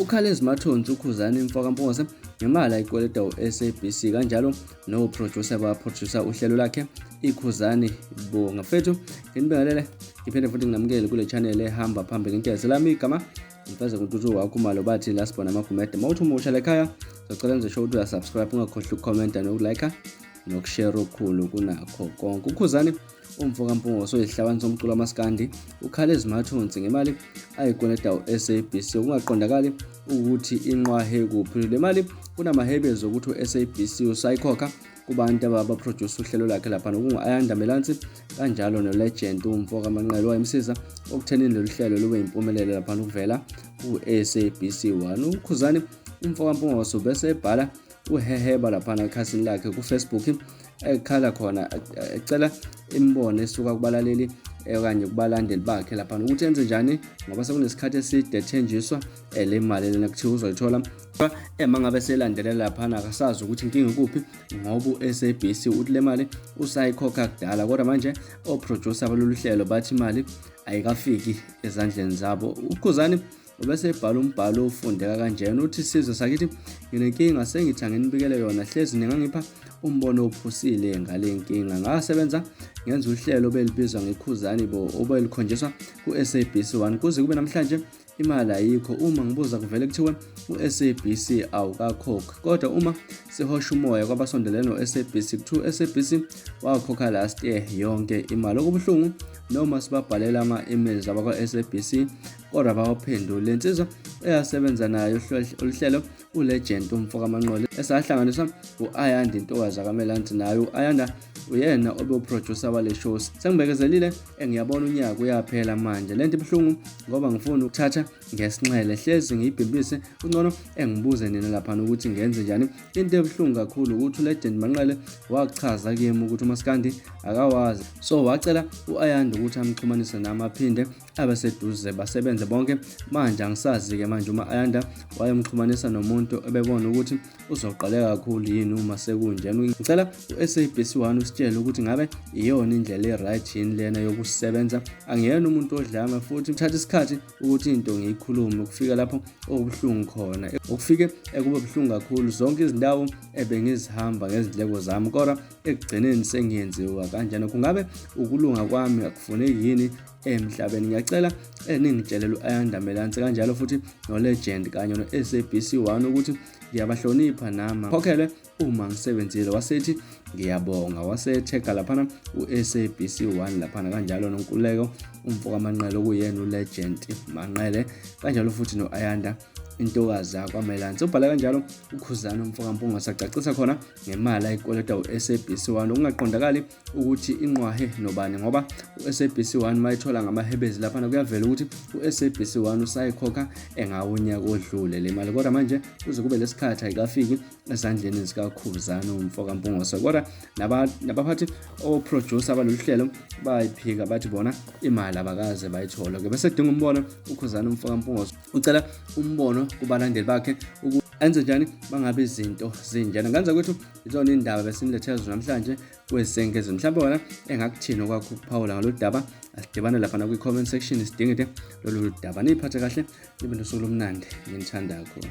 Ukhala ezimathonsi uKhuzani mfoka Mpungose ngemali ayikweleta u-SABC kanjalo no-producer baproducer uhlelo lakhe iKhuzani Bonga. Mfethu nginibingelele ngiphinde futhi nginamukele kule channel ehamba phambili ngigeze lami igama mfeze kuntuthu wakho umalo bathi la sibona amagumede. Mawuthi umusha lekhaya sicela nje show ukuthi uyasubscribe, ungakhohlwa ukucomment nokulike nokushare okukhulu kunakho konke. UKhuzani umfo kaMpungose oyihlabani somculo wamaskandi ukhala ezimathonsi ngemali ayikweleta u-SABC okungaqondakali ukuthi inqwahe kuphi le mali. Kunamahebezi okuthi u-SABC usayikhokha kubantu abaproduce uhlelo lakhe lapha nokungu-Ayanda Melansi kanjalo no-Legend umfo kaManqele wayemsiza okuthenini lolu hlelo lube yimpumelelo lapha ukuvela ku-SABC 1. UKhuzani umfo kaMpungose ubese ebhala uheheba laphana ekhasini lakhe ku-Facebook ekhala khona ecela imibono esuka kubalaleli okanye kubalandeli bakhe laphana ukuthi enze njani ngoba sekunesikhathi eside ethenjiswa le mali lena kuthiwa uzoyithola. Ema ngabe selandelela laphana akasazi ukuthi inkinga ikuphi ngoba u-SABC uthi le mali usayikhokha kudala, kodwa manje oproducer balolu hlelo bathi imali ayikafiki ezandleni zabo. UKhuzani ubese ebhala umbhalo ofundeka kanjena, uthi sizwe sakithi nginenkinga sengithi anginibikele yona, hlezi ningangipha umbono ophusile ngale nkinga. Ngasebenza ngenza uhlelo obelibizwa ngeKhuzani Bo obelikhonjiswa ku-SABC 1 kuze kube namhlanje imali ayikho. Uma ngibuza kuvele kuthiwe u-SABC awukakhokhi, kodwa uma sihosha umoya kwabasondelene no-SABC kuthiwa u-SABC wakhokha last year yonke imali. Okubuhlungu noma sibabhalela ama-emails abakwa-SABC kodwa bawaphenduli. Le nsizwa eyasebenza nayo oluhlelo uLegend umfo kaManqole esahlanganiswa u-Ayanda intokazi kaMelansi, naye u-Ayanda uyena obewuproducer wale show. Sengibekezelile engiyabona unyaka uyaphela manje. Lento ibuhlungu ngoba ngifuna ukuthatha ngesinxele hlezi ngiyibhimbise, kungcono engibuze nina laphana ukuthi ngenze njani. Into ebuhlungu kakhulu ukuthi uLegend Manqele wachaza kimi ukuthi umaskandi akawazi, so wacela u-Ayanda ukuthi amxhumanise nami aphinde abeseduze basebenze bonke. Manje angisazi-ke manje uma Ayanda wayemxhumanisa nomuntu ebebona ukuthi uzoqaleka kakhulu yini uma sekunjena. Ngicela u-SABC 1 usitshele ukuthi ngabe iyona indlela e-right yini lena yokusebenza. Angiyena umuntu odlame futhi kuthatha isikhathi ukuthi into ngiyikhulume ukufika lapho okubuhlungu khona. Okufike ekube buhlungu kakhulu zonke izindawo ebengizihamba ngezindleko zami, kodwa ekugcineni sengiyenziwa kanjena. Kungabe ukulunga kwami akufuneki yini emhlabeni? Ngiyacela ningitshelele u-Ayanda Melansi kanjalo futhi no-Legend kanye no-SABC 1 ukuthi ngiyabahlonipha nami khokhelwe uma ngisebenzile. Wasethi ngiyabonga, wasethega laphana u-SABC 1 laphana kanjalo noNkululeko umfo kaManqele okuyena uLegend Manqele kanjalo futhi no-Ayanda intokazi yakwaMelansi. Ubhala kanjalo uKhuzani umfo kaMpungose acacisa khona ngemali ayikweleta u-SABC 1 okungaqondakali ukuthi inqwahe nobani, ngoba u-SABC 1 mayithola ngamahebezi laphana kuyavela ukuthi u-SABC 1 usayikhokha engawo unyaka odlule le mali, kodwa manje kuze kube lesikhathi ayikafiki ezandleni zikaKhuzani umfo kaMpungose. Kodwa nabaphathi oproducer balolu hlelo bayiphika bathi bona imali abakaze bayithole. Ke bese kudinga umbono uKhuzani umfo kaMpungose, ucela umbono kubalandeli bakhe enze njani bangabe izinto zinjena. Ngenza kwethu izona indaba besinilethela zona namhlanje kwesengezo. Mhlawumbe wena engakuthini okwakho ukuphawula ngalolu daba, asidibane laphana kwi-comment section sidingide lolu daba. Niyiphathe kahle, nibe nosuku lomnandi, nginithanda kakhulu.